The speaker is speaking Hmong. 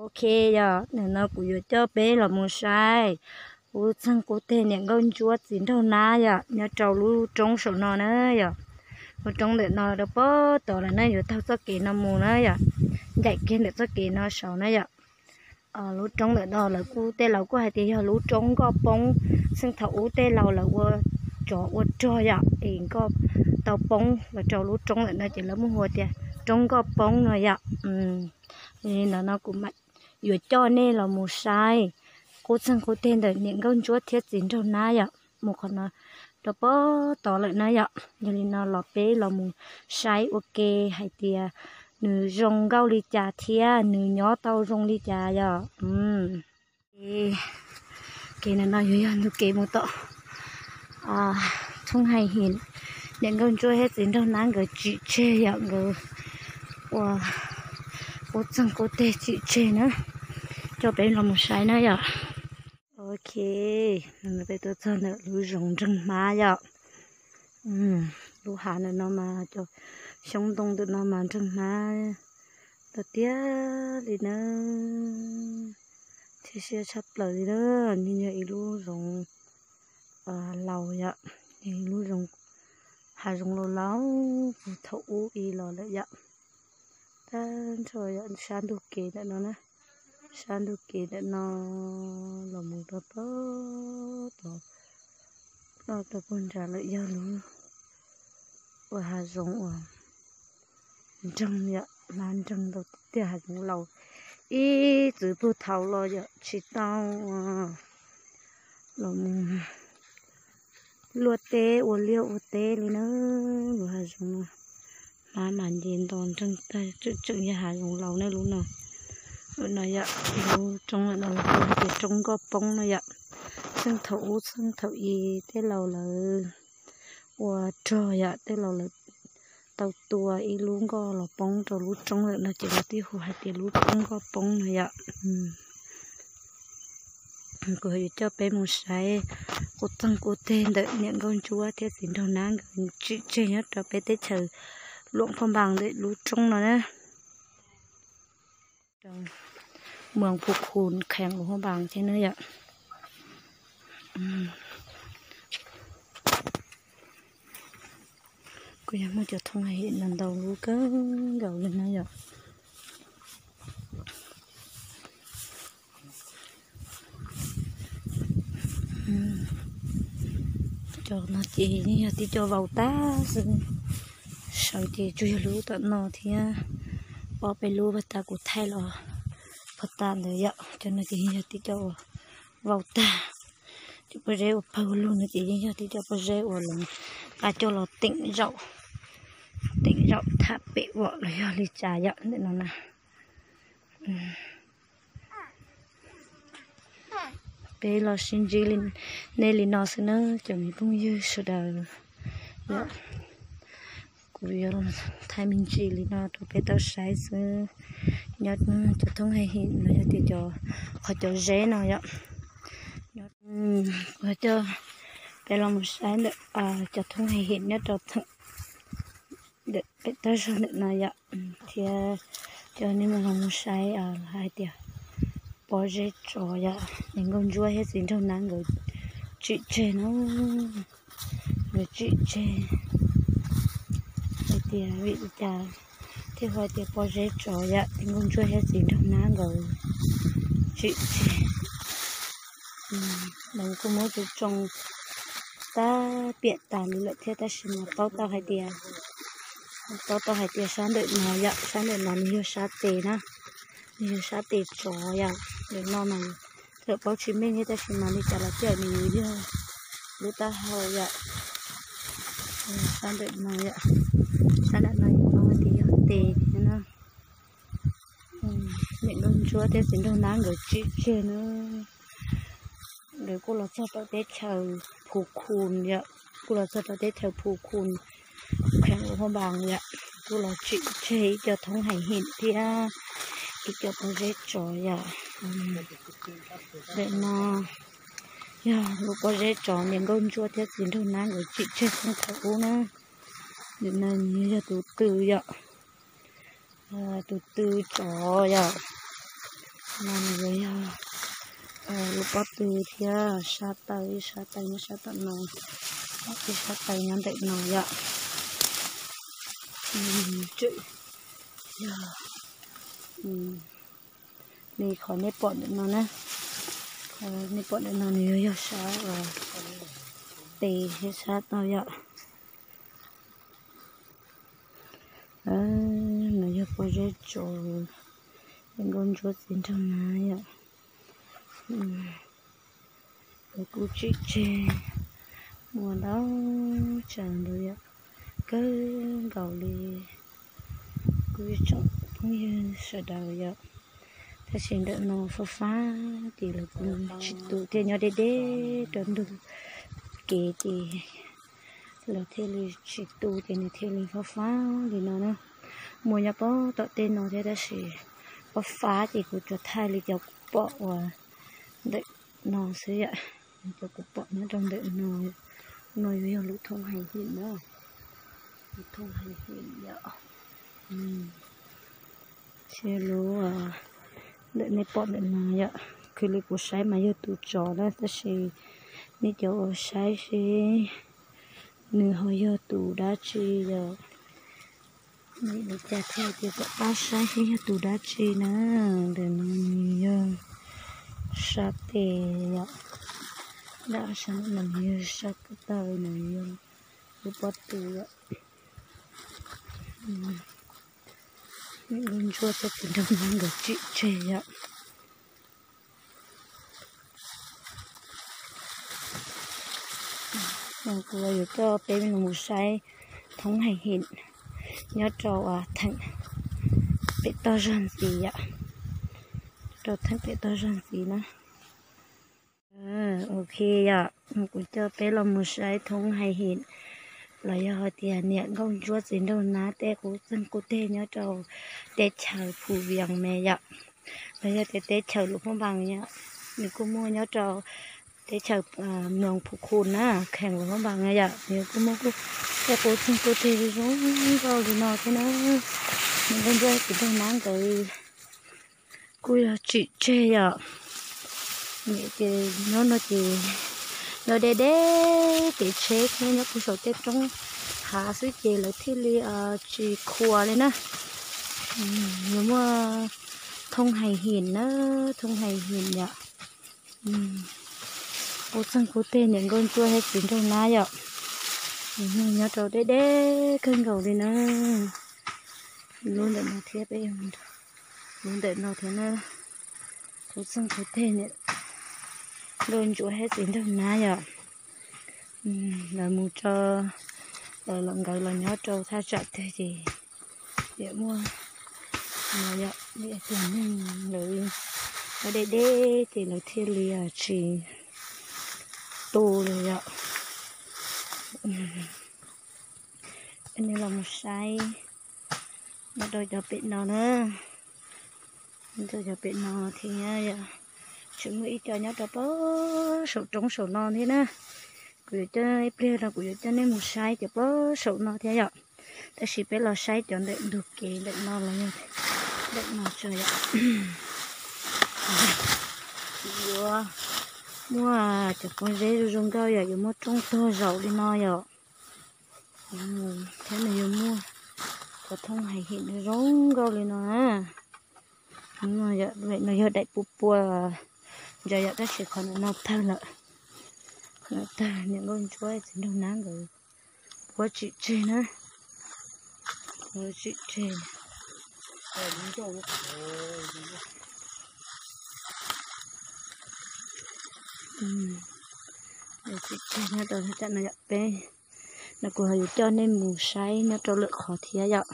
Ok yom, ntawm no kuv yuav coj peb los mus saib qub txeeg qub teg niam nkauj ntsuab txiv nraug nab yom, nyob rau lub roob saum no na yom. Lub roob ntawm no rau pem tod lawm na, yuav taug txoj kev no mus na yom, ncaim kiag ntawm txoj kev no saud na yom. Lub roob ntawm no lawv kuj, tej laus kuj hais tias yog lub roob nkoj poob, txheej thaum ub tej laus lawv ua tsov ua rog yom, es nkoj tau poob los rau lub roob ntawm no ces lawv muaj hu tias roob nkoj poob no yom. Li ntawd no kuv mam yuav coj nej los mus saib qub txeeg qub teg ntawm niam nkauj ntsuab thiab txiv nraug nab yom. Mus qhov no rau pem tod lawm na yom. Yog li no los peb los mus saib ua ke hais tias nws zoo nkauj li cas thiab nws nyob tau zoo li cas yom. Kev ntawm no yuav yog ntug kev mus tom thoob hais him niam nkauj ntsuab thiab txiv nraug nab nkawd tsim tseg yom, nkawd ua qub txeeg qub teg tsim tseg na. Coj peb los mus saib na yom. Ok, peb tuaj txog ntawm lub zoov nreeg hmab yom. Lub hav ntawm no mas cov xyoob ntoo ntawm no mas nreeg hmab tau tiag li na, thiab siab tshaj plaws li na. Nws yog ib lub zoov laus yom, yog ib lub zoov, hav zoov laus laus puag thaum ub ib los lawm yom. Tag nrho yom, sab ntug kev ntawm no na, sab ntug kev ntawm no los mus rau pem tod, rau puag nrad lawm yog lub ua hav zoov uas nreeg yom, hmab nreeg ntau tiag, hav zoov laus ib txwm puag thaum los yom, tsis tau los mus luaj teb ua liaj ua teb li na. Lub hav zoov no hmab mas nce nto nreeg tag, tseem tseem yog hav zoov laus na lub no. Lub no yom, lub roob no lawv hu tias roob nkoj poob no yom. Txheej thaum ub txheej thaum i tej laus lawv ua rog yom, tej laus lawv tau tua ib lub nkoj los poob rau lub roob lawm no ces lawv thiaj hu hais tias lub roob nkoj poob no yom. Kuv yuav coj peb mus saib qub txeeg qub teg ntawm niam nkauj ntsuab thiab txiv nraug nab nkawd tsim tseg nyob rau peb teb chaws Luam Phaj Npas ntawm lub roob no na. Moos Phu Khun kheev Luam Phaj Npas thiab na yom. Kuj yog muaj cov thoob hais him no ntau lub kawg nkaus li na yom. Cov no ces yeej yog tib co vau tag xwb, sawv ces tsuas yog lub tom no thiab ob peb lub puag ta kuv thaij los puag ta ntawd yom. Cov no ces yeej yog tib co uas vau tag, cov pob zeb uas pawg lug no ces yeej yog tib co pob zeb uas lawv nqa coj los teem zaum, teem zaum tham pem vom los yog li cas yom ntawm no na. Peb los sib ntsib nej li no xwb na cov me phooj ywg sawv daws. Kuv yuav thaij me ntsis li no rau peb tau saib xwb. Nyob cov thoob hais him los yog tias cov, qhov cov zeb no yom. Kuv coj peb los mus saib ntawm cov thoob hais him nyob rau theem ntawm pem tab zog ntawm no yom, thiab coj nej mus los mus saib hais tias pob zeb tsov yom, niam nkauj ntsuab thiab txiv nraug nab nkawd tsim tseg no, nkawd tsim tseg hais tias vim li cas thiaj hu hais tias pob zeb tsov yom, niam nkauj ntsuab thiab txiv nraug nab nkawd tsim tseg. Lawv kuj muab tsoo tsoo tab piam tas li lawm thiab, tab sis mas paub tau hais tias, paub tau hais tias sab ntawm no yom, sab ntawm no nws yog sab tes na, nws yog sab tes tsov yom. Ntawm no mas txawm paub tsis meej thiab tab sis mas li cas los tias nws yog lub taub hau yom. Sab ntawm no yom, sab ntawm no yog paub hais tias yog tes thiab na. Niam nkauj ntsuab thiab txiv nraug nab nkawd tsim tseg na. Nkawd kuj los txog rau teb chaws Phu Khun yom, kuj los txog rau teb chaws Phu Khun, kheev Luam Phaj Npas yom, kuj los tsim tseg ib co thoob hais him thiab ib co pob zeb tsov yom. Ntawm no yog lub pob zeb tsov niam nkauj ntsuab thiab txiv nraug nab nkawd tsim tseg txheej thaum ub na. Ntawm no nws yog tus tw yom, tus tw tsov yom. No nws yuav yog lub pob tw thiab sab taw, ib sab taw nyob sab tom no, ib sab taw nyob ntawm no yom. Yog li qhov nej pom ntawm no na, nej pom ntawm no nws yuav yog sab tes thiab sab taw yom. No yog pob zeb tsuas, nkauj ntsuab txiv nraug nab yom. Lawv kuj tsim tseg muaj ntau tsav ntau yam kawg nkaus li kuv ib tsoom phooj ywg sawv daws yom. Tab sis ntawm no fab fab ces lawv kuj tsis tu thiaj nyob deb deb rau ntug kev ces lawv thiaj li tsis tu ces nws thiaj li fab fab li no na. Muaj nyob pob tom tej no thiab tab sis fab fab ces kuv tsuas thaij li cov kuv pom uas ntawm no xwb yom. Cov kuv pom nyob rau ntawm no, no yuav yog lub thoob hais him na, lub thoob hais him yom. Thiab lub ntawm nej pom ntawm no yom, khwv li kuv saib mas yog tus tsov na tab sis nej cov ua saib seb nws ho yog tus dab tsi yom. Li cas thiaj tias kom pab saib seb yog tus dab tsi na. Ntawm no nws yog sab tes yom, dab sab no nws yog sab taw, nws yog lub pob tw yom. Nkauj ntsuab thiab txiv nraug nab nkawd tsim tseg yom. Kuv yuav coj peb los mus saib thoob hais him nyob rau theem pem toj zog ntxiv yom, rau theem pem toj zog ntxiv na. Ok yom, kuv coj peb los mus saib thoob hais him los yog hais tias niam nkauj ntsuab txiv nraug nab tej qub txeeg qub teg nyob rau teb chaws Phu Vias me yom, los yog tias teb chaws Luam Phab Npas yom. Nws kuj muaj nyob rau teb chaws Mloos Phu Khu na, kheem Luam Phab Npas na yom. Nws kuj muaj tej qub txeeg qub teg zoo nkauj li no thiab na. Niam nkauj ntsuab txiv nraug nab nkawd kuj yog tsim tseg yom. Ces nyob no ces nyob deb deb kev tsheb thiab nyob puag saum tej roob hav xwb ces lawv thiaj li tsis khuas li na. Yuav muaj thoob hais him na, thoob hais him yom. Qub txeeg qub teg niam nkauj ntsuab thiab txiv nraug nab yom. Nyob rau deb deb kawg nkaus li na. Lub ntawm no thiab peb, lub ntawm no thiab na. Qub txeeg qub teg niam nkauj ntsuab thiab txiv nraug nab yom. Lawv mus tso, lawv los nkawd los nyob rau thaj tsam twg ces tias muaj no yom, tias neeg lawv nyob deb deb ces lawv thiaj li tsis tu lawm yom. Nej los mus saib nyob rau cov pem no na, nyob rau cov pem no thiab yom. Tseem muaj ib co nyob rau pab saum roob saum no thiab na. Kuv yuav coj ib pliag no kuv yuav coj nej mus saib cov pab saum no thiab yom. Tab sis peb los saib cov ntawm ntug kev ntawm no los yog ntawm no tso yom. Yuav muaj cov pob zeb zoo zoo nkauj yom, yuav muaj roob tuag zaum li no yom. Thiab nws yuav muaj cov thoob hais him zoo nkauj li no na. No yog daim pua pua ntsa yom, tab sis qhov no tawg lawm. Qhov no tawg, niam nkauj ntsuab txiv nraug nab nkawd puab tsim tseg na. Tsim tseg. Tsim tseg nyob rau tam no yom, peb no kuv ho yuav coj nej mus saib nyob rau lwm qhov thiab yom.